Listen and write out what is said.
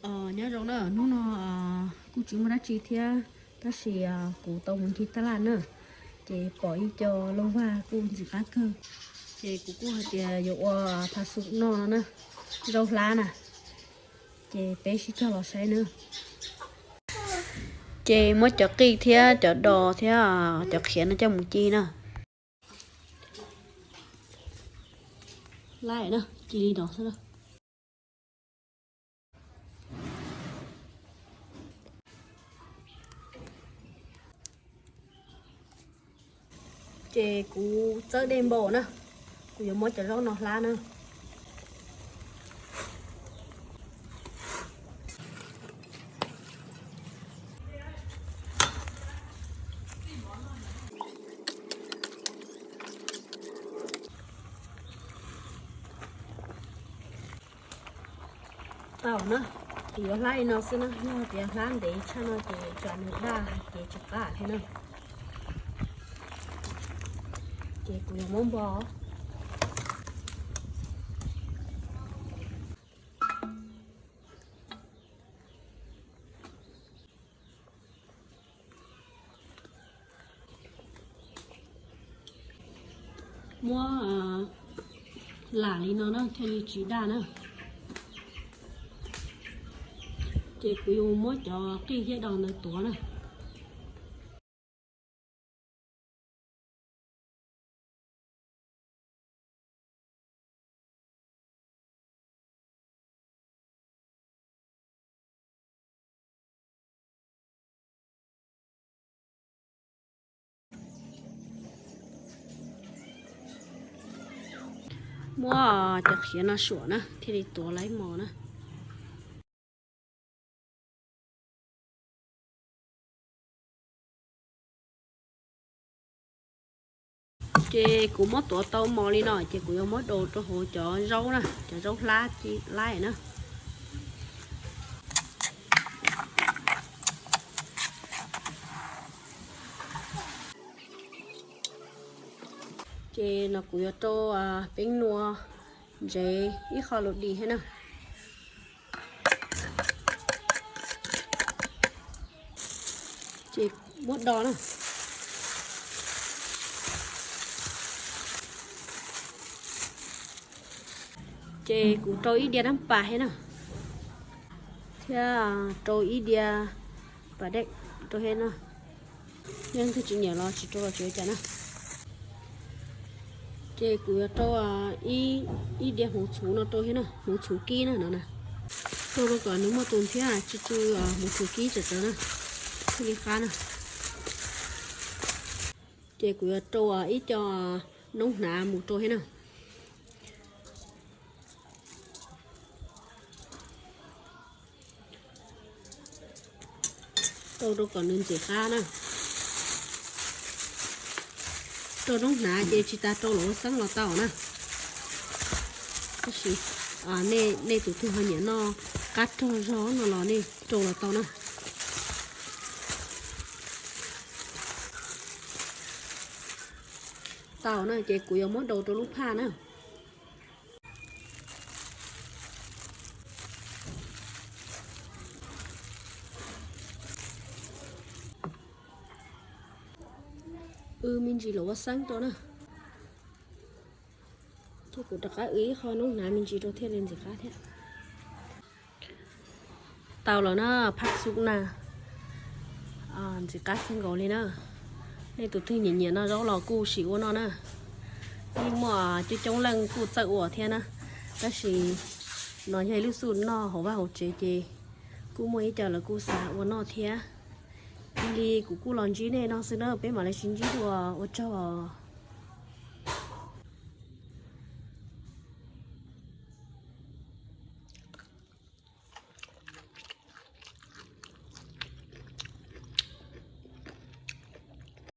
Nyob zoo na, hnub no kuj tsis muaj dab tsi thiab, tab sis kuv tau mus ncig taj laj na, ces pom ib co lauj vag kuj ntxim qab kawg, ces kuv kuj hais tias yuav ua pha xu noj no na, zaub hlab na, ces peb sib cog los saib na. Ces muab cov qij thiab cov dos thiab cov qhiav no coj mus ci na. Laib na, ci li no xwb na. Ces kuv txawb dej npaum na, kuv yuav muab cov zaub no hlab na. Tau na, kuv yuav hlab li no xwb na, yog tias hlab ntev tshaj no ces tsam nws daj ces tsis qab thiab na. Ces kuv yuav muab npo. Muab lam li no na thiaj li tsis daj na. Ces kuv yuav muab cov qij thiab dos ntawd tuav na. Muab cov qhiav no suam na thiaj li tuav laib mos na. Ces kuv muab tuav tau mos li no ces kuv yuav muab daus rau hauv cov zaub na, cov zaub hlab ci laib na. Ces no kuv yuav rau peeb nua, ntsev, ib qho lus dis thiab na. Ces muab do na. Ces kuv rau ib diav nab pas thiab na, thiab rau ib diav pas dej rau thiab na. Yog leej twg tsis nyiam los tsis rau los tsis ua cas na. Ces kuv yuav rau ib diav hmoov txhuv no rau thiab na, hmoov txhuv kib na no na. Rau rau kom nws muaj tus ntxhiab tsw tsw, hmoov txhuv kib tsawv tsawv na, thiaj li qab na. Ces kuv yuav rau ib co noob hnav mus rau thiab na. Rau rau kom nws ntxim qab na. Rau noob hnav ces tsis tas rau lawv ua xeeb los tau na. Tab sis nej tus twg ho nyiam noj qab rog zog no los nej rau los tau na. Tau na, ces kuv yuav muab daus rau lub phaj na. Wb me ntsis los ua xeeb rau na. Ces kuv rov qab wb ib qho noob hnav me ntsis rau thiaj li ntxim qab thiab. Tau lawm na, phaj xub na, ntxim qab kawg nkaus li na. Nej tus twg nyiam nyiam noj zaub los kuj sim ua noj na. Yeej muaj coob coob leej kuj txawj ua thiab na, tab sis no yog ib lub xub noj hauv vaj hauv tsev ces kuj muaj ib co lawv kuj xav ua noj thiab. Li kuv kuj los ntsib nej no xwb na, peb mam li sib ntsib dua, ua tsaug.